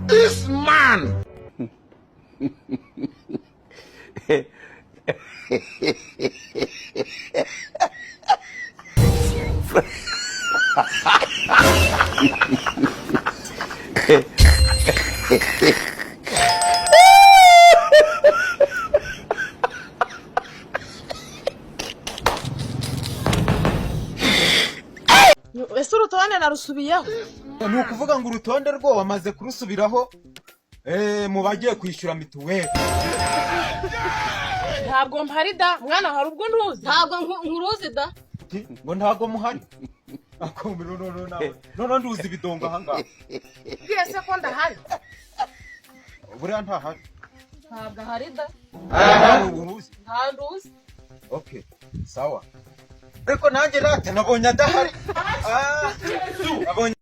This man. Ese urutonde narusubiyeho? Ni ukuvuga ngo urutonde rwo wamaze kurusubiraho mu bagiye kwishyura mituweli. Ntabwo mpari da mwana, hari ubwo ntuzi. Ntabwo nkuruzi da. Ngo ntabwo muhari. Ako, no, no, no, no, no, no, nduzi ibidongo ahangaha. Bwiye se ko ndahari? Buriya ntahari. Ntabwo ahari da. Nawe uruzi? Nta nduzi. Okay, sawa, ariko nanjye rata nabonye adahari. Ah, nabonye.